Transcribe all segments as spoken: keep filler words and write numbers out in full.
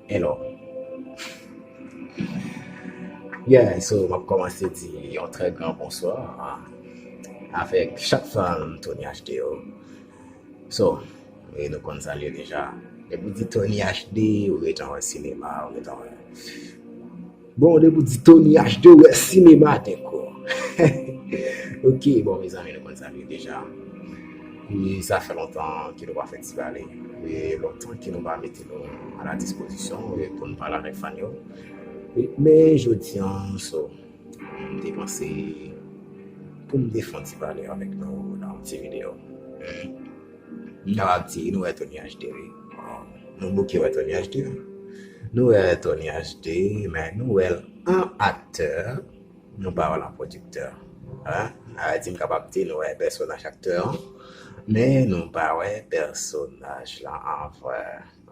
Hello. Yeah, so m ap kòmanse di yon trè gran bonswa avèk chak fan Tony H D yo. So, e nou konn sa l ye deja. Depi w di Tony H D, ou gentan wè sinema, ou gentan wè. Bon, depi w di Tony H D, ou wè sinema tèt kò. Ok, bon, mezanmi, nou konn sa l ye deja. E sa fè lontan ke nou pa fè ti pale. E lontan ke nou pa mete nou a la dispozisyon, e pou n pale avèk fan yo. E, men jodi an, so, m te panse pou m te fè yon ti pale avèk nou nan yon ti videyo. M kapab di, nou wè Tony H D, wi. Nou bouke wè Tony H D. Nou wè Tony H D, men nou wè l an aktè. Nou pa wè l an pwodiktè. Hein? Sa vle di m kapab di nou wè pèsonaj aktè an, men nou pa wè pèsonaj la an vrè.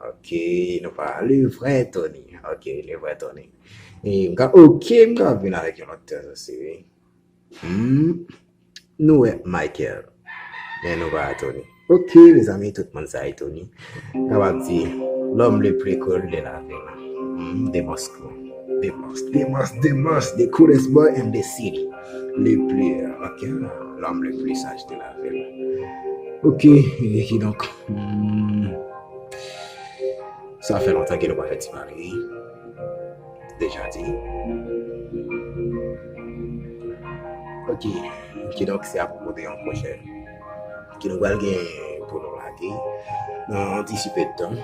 Ok, nou pa le vrè Tony. Ok, le vrè Tony. E m ka, ok, m ka vin avèk yon lòt tèz osi, wi. Hmm. Nou wè Michael, men nou pa wè Tony. Ok, mezanmi, tout moun sa e Tony. Kapab di, l'homme le plus cool de la ville. Hmm, the most cool. The most, the most, the most, the coolest boy in the city. Le plus, ok, l'homme le plus sage de la ville. Ok, e kidonk, hmm, sa fè lontan ke nou pa fè ti pale, wi. Deja di. Ok, kidonk se apwopo de yon pwojè ke nou pral gen pou nou lage nan yon ti sipe de tan,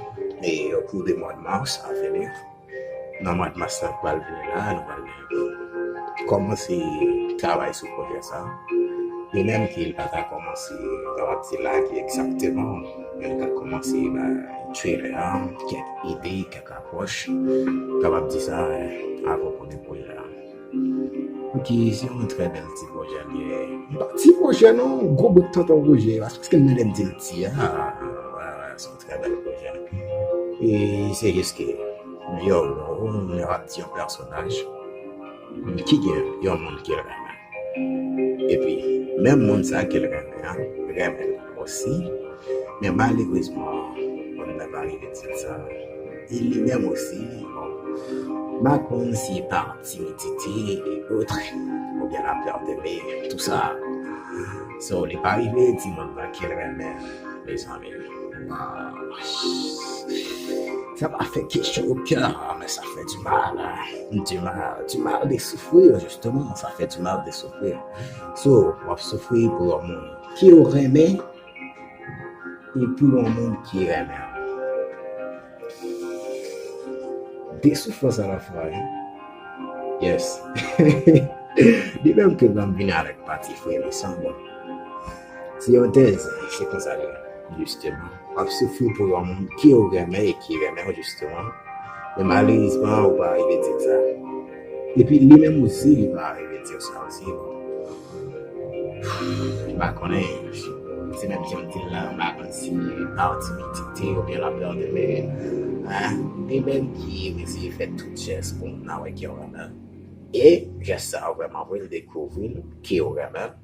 e o kou de mwa de mas a vini. Nan mwa de mas la k pral vini la, nou pral gen kòmanse travay sou pwojè sa. E menm ke l pa ta kòmanse, kapab di lage egzakteman, men l ka kòmanse bay trailer an, kèk ide, kèk apwòch, kapab di sa, eh, apwopo de pwojè a. Ok, se yon trè bèl ti pwojè l ye. Yon ti pwojè non, gwo bout tonton pwojè, paske menm lè m di l ti a, wè, wè, se yon trè bèl pwojè. E se jis ke yon moun, yon, yon pèsonaj ki gen yon moun ke l renmen. Epi, menm moun sa ke l renmen an, renmen l osi. Men malerezman, moun nan pa rive di l sa. E li menm osi, bon, m pa konn si pa timidite e otrè, oubyen la peur d'aimer, tout sa. So, li pa rive di moun nan ke l renmen, mezanmi. Sa pa fè kèk cho o kè, men sa fè du mal, du mal, du mal de souffrir, justement. Sa fè du mal de souffrir. So, w ap soufri pou yon moun ke w renmen, e pou yon moun ki renmen w. De soufrans a la fwa, wi. Yes. De menm ke m vini avèk pati fremi san bon. Se yon tèz, se konsa l ye, jisteman. W ap soufri pou yon moun ke w renmen e ki renmen w, jisteman. Men malerezman, ou pa rive di l sa. Epi li menm osi, li pa rive di w sa osi. M pa konnen, se menm jan m di l la, m pa konn si pa timidite oubyen la peur d'aimer, hein? Li menm ki eseye fè tout jès pou moun nan wè ke w renmen l. E jès sa a vrèman vre, l dekouvri l ke w renmen l.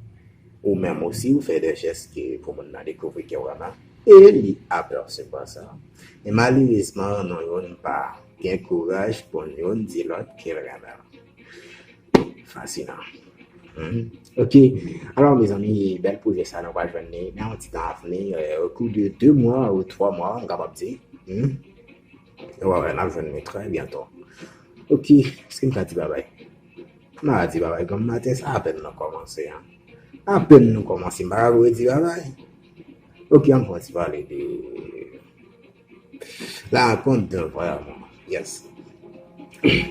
Ou menm osi, ou fè de jès ke pou moun nan dekouvri ke w renmen l. E li apèsevwa sa. E malerezman, nou youn pa gen kouraj pou n youn di lòt ke l renmen l. Fasinan. Hmm. Ok. Alò, mezanmi, bèl pwojè sa, nou pral jwenn li nan yon ti tan avni, euh, au cours de deux mois ou trois mois, m kapab di. Hmm. Wè, wè, n ap jwenn li trè byento. Ok, èske m ka di babay? M pa ka di babay granm maten sa, apèn nou kòmanse, hein. Apèn nou kòmanse, m pa ka redi babay. Ok, ann fè yon ti pale de La rencontre d'un vrai amour. Yes.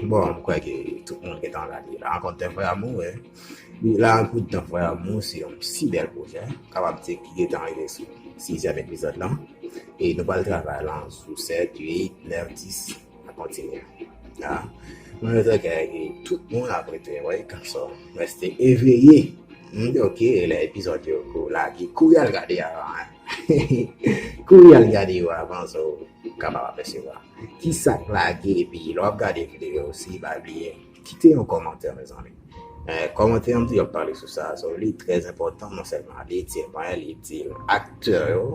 Bon, m kwè ke tout moun gentan gade La rencontre d'un vrai amour, wi. La rencontre d'un vrai amour, se yon si bèl pwojè. Kapab di ki gentan rive sou sizyèm epizòd lan. E nou pral travay lan sou sèt, uit, nèf, dis, a kontinye. Ah. Mwen, antanke tout moun ap rete, wi, kanson. Reste éveillé. Hmm, ok, lè epizòd yo ko lage, kouri al gade avan, hein. Kouri al gade yo avan, so, ou kapab apèsevwa kisa k lage, epi lè w ap gade videyo osi, pa bliye kite yon kòmantè, mezanmi. Eh, kòmantè an, m toujou ap pale sou sa, so, li trè enpòtan, non sèlman li di mwen, li di aktè yo,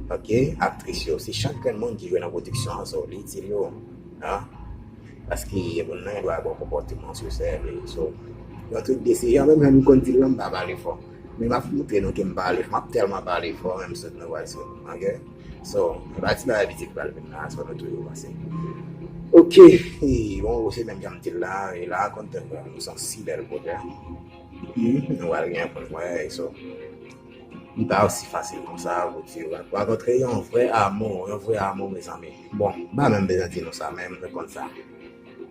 ok, aktris yo, se chak grenn moun ki jwe nan pwodiksyon an, so, li di yo, Paske moun nan gen dwa gen yon konpòteman sou sèl li. So, yon tout desizyon, menm jan m konn di l lan, m pa pale fò. Men m ap montre nou ke m pale fò. M ap tèlman pale fò, menm sot nou pral sot. Ok? So, e pa ti bagay piti ki pral vin la, so nou toujou panse. Ok, e, bon, se menm jan m di l la, e la, kontan nou se yon si bèl pwojè. Hmm, nou pral gen pou n wè, so. Li pa osi fasil konsa pou di w rakontre yon vrè amou, yon vrè amou, mezanmi. Bon, m pa menm bezwen di nou sa, menm nou konn sa.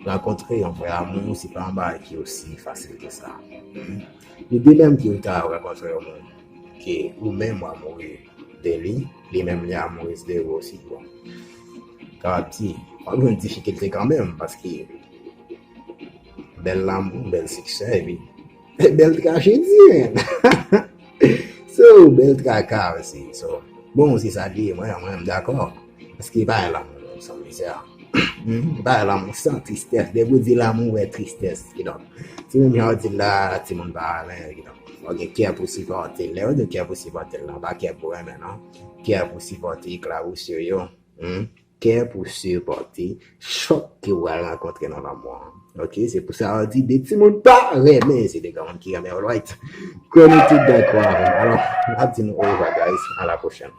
Rakontre yon vrè amou, se pa yon bagay ki osi fasil ke sa. Hmm. Li de menm ke ou ta rakontre yon moun ke ou menm w amoure de li, li menm li amourez de ou osi, bon. Kapab di, w ap jwenn difikilte kanmenm, paske bèl lanmou, bèl siksè, epi bèl trajedi, men. So, bèl traka osi. So, bon, se sa li ye, mwen, mwen, m dakò. Paske pa gen lanmou san mizè. Hmm, pa gen lanmou san tristès. Depi w di lanmou, w wè tristès. Kidonk, se menm jan w di l la, timoun pa renmen, kidonk. Fò gen kè pou sipòte l. Lè yo di kè pou sipòte l, non, pa kè pou renmen, non. Kè pou sipòte eklabousyè yo. Hmm? Kè pou sipòte chòk ke w pral rankontre nan lanmou an. Ok, se pou sa yo di de timoun pa renmen, se de granmoun ki renmen, alright. Kwè nou tout dakò avè m. Alò, m ap di nou orevwa, guys. A la pwochèn.